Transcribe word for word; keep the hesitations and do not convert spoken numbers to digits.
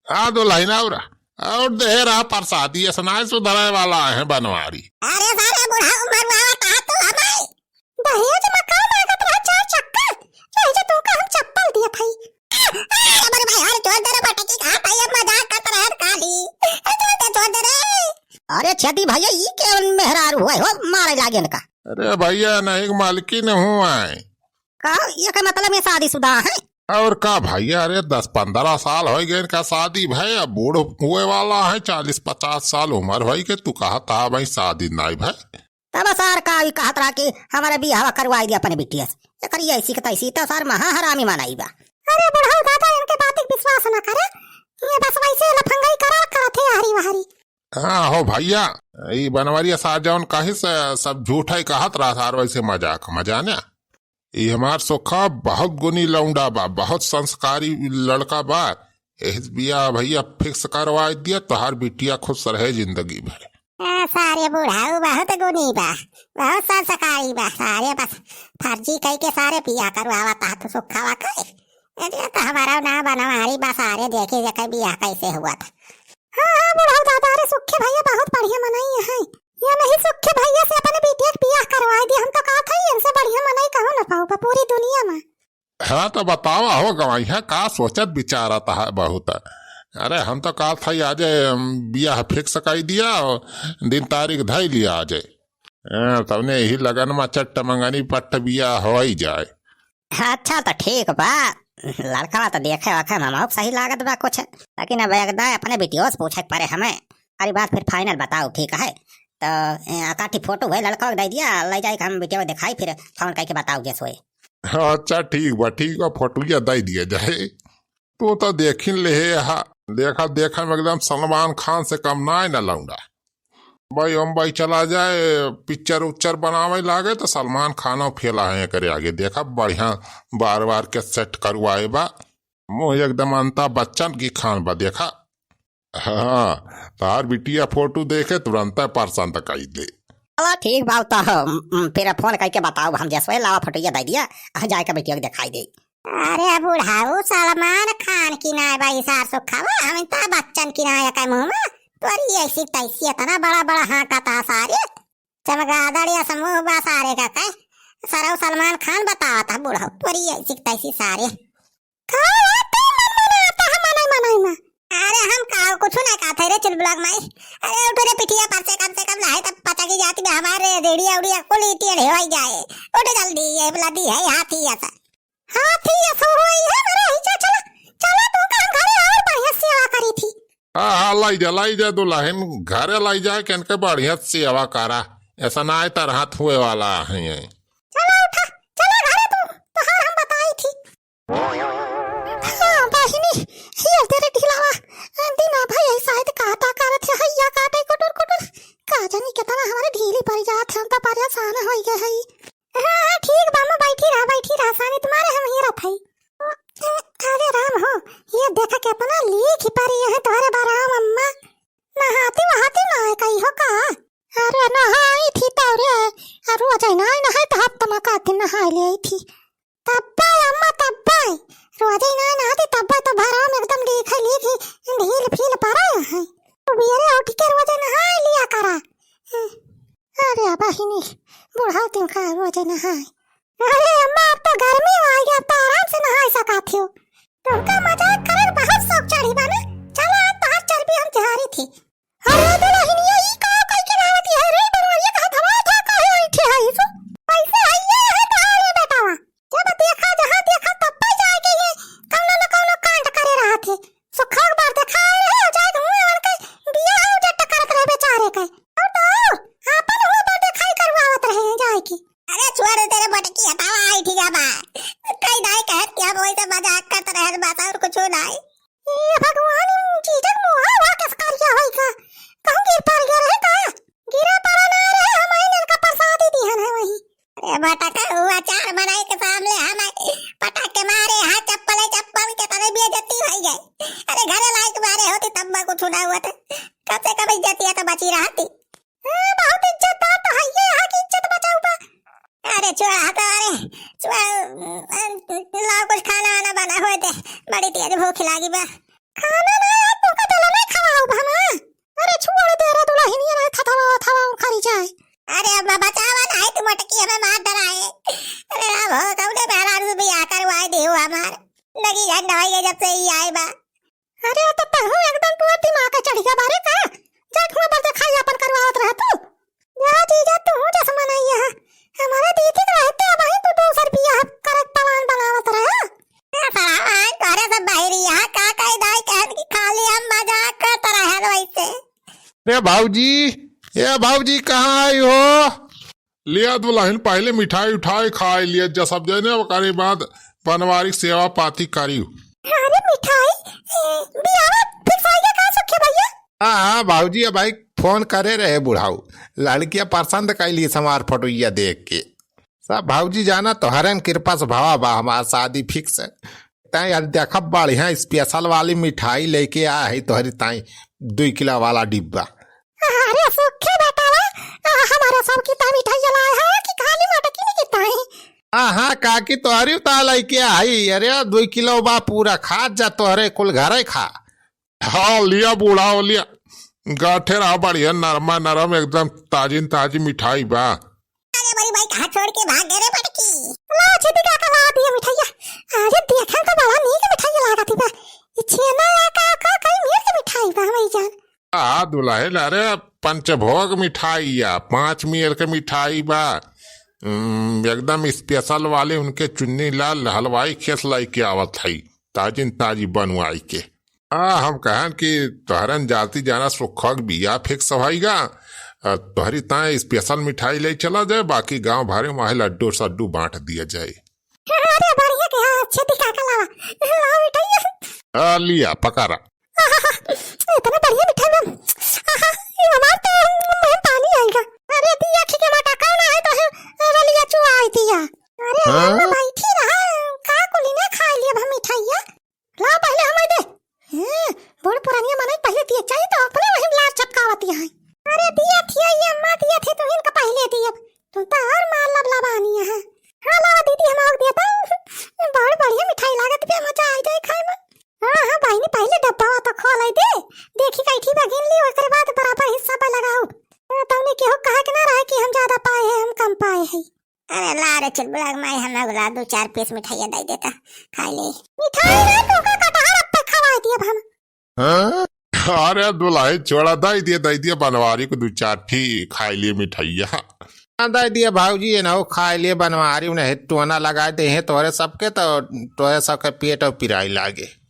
आ दुलहिन और, और देहे रहा परसादी, असनाय सुधरे वाला है बनवारी। अरे सारे बुढ़ऊ मरुआवा कहा तू हमें? दहेज में का लागत रहा चार चक्का? यही जो तुमका हम चप्पल दिया भाई। अरे बड़े भाई, अरे छोड़ दे रे बटकी, कहा भाई, अब मजाक करत रहे खाली। अरे छोड़ दे, छोड़ दे रे। अरे छेदी भैया, ई केवन मेहरारू हुए हो, मारे लागे इनका। अरे भैया, नहीं मालकिन हूँ आए। का, ये का मतलब ये शादीशुदा है? और का भैया, अरे दस पन्द्रह साल होइ गए इनका शादी भय, अब बूढ़ हुए वाला है, चालीस पचास साल उम्र होइ गए, तू कहत हा भाई शादी नाई भय। तब सार का ई कहत रहा कि हमारे बियाह करवाई दे अपने बिटिया से। एकर ये ऐसी के तैसी तो सार महा हरामी मनाई बा। अरे बुढ़ऊ दादा, इनके बात के विश्वास न करे, ये बस वैसे लफंगई करा करत है हरी वहरी। हाँ हो भैया, ई बनवरिया सार जौन कहिस सब झूठा ही कहत रहा सार, वैसे मजाक मजाने। ई हमार सोखा बहुत गुनी लौंडा बा, बहुत संस्कारी लड़का बा। एह बियाह भैया fix करवा दिया, तोहार बिटिया खुश रहे जिंदगी भर। आ, सारे बुढ़ऊ बहुत गुनी बा, बहुत संस्कारी बा। सारे बस फर्जी कई के सारे बियाह करवावा ता तू सुखावा कई। अरे तो हमारा ना बनवारी बा, सारे देखी जे कई बियाह कैसे हुआ था। हाँ, हाँ, बुढ़ऊ दादा, अरे सुखे भैया बहुत बढ़िया मनई है। ये नहीं सुखे भैया से अपने बिटिया के बियाह करवाई दी, हम तो कहा था इनसे बढ़िया मनई कहूँ न पाऊ बा पूरी दुनिया में। हाँ, तो बतावा हो गवाई है, का सोचत विचारत है बहुत। अरे, हम तो कहत हई आजे, अम, बियाह fix कई दिया, दिन तारीख धई लिया आजे। हाँ, तवने यही लगन में चट्ट मंगनी पट्ट बियाह हो ही जाए। अच्छा, तो ठीक बा, लड़का तो देखे वखे में हमहू सही लागत बा कुछ, लेकिन अब एक दाए अपने बिटियो से पूछे के पड़े हमें। अरे बात फिर final बताओ, ठीक है? तो, ए, काठी फोटो है लड़का के दे दिया, ले जाए के हम बिटिया को दिखाई, फिर फोन करके बताओ जैसे होए। अच्छा, ठीक बा, ठीक बा, फोटुया दे दिया जाए। तू तो देखिन लेहे हा, देखा, देखा में एकदम सलमान खान से कम ना है ना लौंडा। भाई, हम भाई चला जाए, पिक्चर उच्चर बनावे लागे तो सलमान खानो फेला है एकरे आगे। देखा, बढ़िया बार बार के set करवाए बा, मुँह एकदम अमिताभ बच्चन की खान बा। देखा, हाँ, तार बिटिया फोटो देखे तुरंत पसंद कई दे। चला ठीक बा, तो हम, हम फिर फोन करके बताओ, हम जसवे लावा फोटोया दे दिया, आ जाए के बिटिया के दिखाई दे। अरे बुढ़ाऊ, सलमान खान की नाय बा ई सार सुखावा, अमिताभ बच्चन की नाय का मुँह में, तोरी ऐसी तैसी इतना बड़ा बड़ा हाँका ता सारे, चमगादड़ या समूह बा सारे का कहे, सरऊ सलमान खान बतावा था बुढ़ाऊ, तोरी ऐसी तैसी सारे। का बात है, मन मनाता है, मनई मनई में। अरे हम का, कुछ ना कहत है रे चुलबुला के माई। अरे उठ रे पिठिया पर से, कम से कम नहीं तब पचकी जाती में हमारे रेड़िया उड़िया कुल इतिया ढेवाई जाए। उठ जल्दी, ये लदी है हाथी ऐसा। हाथी ऐसा हुआ ही है मेरा ही, चला, चला तू का हम घरे और बढ़िया सेवा करी थी। हाँ, हाँ, लाई जा, लाई जा दुलहिन, घरे लाई जा, के इनके बढ़िया सेवा करा। ऐसा ना आए तर हाथ हुए वाला है ये। चला उठा, चला घरे तू, तोहार हम बताई थी। हाँ, बहिनी, ये तेरे ढिलावा, दिना भई शायद काटा करत है, हैया काटे कुटुर कुटुर। का जानी कितना हमारे ढीली पड़ जात है, हम तो परेशान होई गए हई। हाँ, हाँ, ठीक बा, अम्मा, बैठी रहा, बैठी रहा, सानी तुम्हारे हम ही रहत हई। अरे राम हो, ये देखा कितना लीख पड़ी है तुम्हारे बाराम अम्मा। नहाती वहाती ना है कहीं हो का? अरे नहाई थी तो रे, आ रोज ही ना नहाई तो हफ्ता में का दिन नहाई ले आई थी। तब्बे अम्मा तब्बे, रोज ही ना नहाती तब्बे तो भराम एकदम लीख है, लीख ही ढील फील पड़ा है। तू बेरे उठ के रोज नहाई लिया करा। अरे बहिनी, बुढ़ौती में का रोज नहाए? अरे अम्मा, अब तो गर्मी आ गया, अब तो आराम से नहाए सकात हो। तुमका मजाक करे के बहुत शौक चढ़ी बा ना? चला, आज तोहार चर्बी हम झारी थी। अरे दुलहिनिया, ई का कह के लावती है रे? बनवरिया कहा धवा था, काहे आई थी है इसो? कैसे है ये है तोहार ये बेटावा? जब देखा, जहाँ देखा, तब पे जाके ये कौनो न कौनो कांड करे रहा थे। सुखा के बार देखा रहे, जाए के मुंह वन के बिया हो जट्ट करत रहे बेचारे के। और तो और, आपन हुआ पर देखाई करवावत रहे हैं जाए के। अरे छोड़ दे रे बटकी, हटावा आई ठीक है बा। कई दाई कहत कि हम वही से मजाक करत रहे बस और कुछ नहीं। ये भगवान, इन चीजन मुहा हुआ किस करिया होई का? कहूँ गिर पड़ गया रहे का? गिरा पड़ा ना रहे, हम आई नलका प्रसादी दिहन है वही। अरे बटका हुआ चार बनाई के सामने हम आई पटक के मारे, हाँ चप्पल है चप्पल के तले बेइज्जती होई गई। अरे घरे लाइक मारे होती तब मैं कुछ ना हुआ था। कम से कम इज्जतिया तो बची रहती। ए, बहुत इज्जतदार तो है ये, यहाँ की इज्जत बचाऊ बा। अरे छोड़ा तो, अरे छोड़ा, लाओ कुछ खाना वाना बना होए दे, बड़ी तेज भूख लागी बा। खाना ना यार, तोका देला नहीं खवाओ भामा। अरे छोड़ दे रे दुलहिनिया, नहीं थथवा थवा उखड़ी जाए। अरे अम्मा बचावा, नहीं तू मोटकी हमें मार डराए। अरे राम हो, कौने मेहरारू से बियाह करवाए देहु हमार। लगी जान दवाई के जब से ही आए बा। अरे तो तहु एकदम तोर दिमाग चढ़ गया बारे का? जा धुआं पर देखाई अपन करवावत रह तू। जा जीजा तू हूँ चश्मा नहीं है। हमारे दीदी के रहते अब ही तू दूसर बियाह करे पलान बनावत रहे। ए सलाम, तोरे सब बाहरी यहाँ का कही दाई कहन की खाली हम मजाक करत रहन वैसे। रे भाऊजी, ए भाऊजी, कहाँ आई हो? लिया दुलहिन, पहिले मिठाई उठाई खाई लिया जा सब जने, ओकरे बाद बनवारी सेवा पाती करी। अरे मिठाई, ए, बियाह fix होइगा का सुखे भैया? हाँ, हाँ, भाऊजी, अब भाई फोन करे रहे बुढ़ाऊ, लड़किया पसंद कैली हमार फोटोइया देख के। सब भाऊजी जाना तोहरन कृपा से भवा बा हमार शादी fix है। तैं यार देखब बढ़िया special वाली मिठाई लेके आ है तोहरी ताई, दुई किलो वाला डिब्बा। अरे सुखे बेटावा, आ, हमारे सब की ताई मिठाई लाए है कि खाली मटकी नहीं की ताई? हाँ, हाँ, काकी तोहरी उता लेके आई। अरे दुई किलो बा पूरा, खा जा तोहरे कुल घरे खा। हाँ, लिया बुढ़ाऊ लिया। गाठे रहा बढ़िया, नरमा नरम, एकदम ताजी न ताजी मिठाई बा। अरे बड़ी भाई, कहाँ छोड़ के भाग गए रे मटकी? ला, छेदी काका ला दिया मिठाइया। अरे देखन तो बड़ा नीक मिठाइया लागत बा। ई छेना या का, का, कई मेर के मिठाई बा, हमारी जान। आ दुलहिन, अरे पंचभोग मिठाई या, पाँच मेर के मिठाई बा। हम्म, एकदम special वाले उनके चुन्नी लाल हलवाई खेस लाई के आवत है, ताजी न ताजी बनवाई के। आ, हम कहन कि तोहरन जाति जाना सुखक बिया fix होइगा। आ, तोहरी ताई special मिठाई ले चला जाए, बाकी गांव भरे में लड्डू सड्डू बांट दिया जाए। अरे बढ़िया के, हाँ, अच्छे दिखा के लावा। लाओ मिठाई। आ, लिया, पकारा। आहा, इतना बढ़िया मिठाई बा। आहा, ये हमार तो मुंह में पानी आइगा। अरे दिया ठीक है, माता कौन है तो है, रलिया चुआ आई दिया। अरे हाँ? हम बैठी रहा, का कुली ने खा लिया हम मिठाइया। ला पहिले हमें दे। हैं, बूढ़ पुरानिया मनई पहिले दिए चाहिए तो अपने वहीं लार चपकावती है। अरे दिया थी ये अम्मा, दिया थी तू इनका पहिले दिए। तू तो और मार लबलबानी है। हाँ लावा दीदी, हम आग दिया था। बड़ बढ़िया मिठाई लागत बे, मजा आ जाए खाए में। हाँ, हाँ बहिनी, पहिले डब्बा तो खोल दे। देखी कई ठी बा गिन ली, ओकरे बाद बराबर हिस्सा पे लगाओ। हाँ, तौने केहू कहा के ना रहे कि हम ज्यादा पाए हैं, हम कम पाए हैं। अरे ला रे चुलबुला के माई, हमें ला दो चार piece मिठाइयाँ दे देता, खा ले। मिठाई ना, तू का कटहर अब तक खवाए दिए अब हम। हाँ? अरे दुलहिन छोड़ा, दे दिए, दे दिए, बनवारी को दो चार ठी खा लिए मिठाइया। हाँ, दे दिए भाऊजी, ये ना हो खा लिए बनवारी, उन्हें टोना लगा दे हैं तोरे सबके, तो तोरे सबके पेट और पिराई लागे।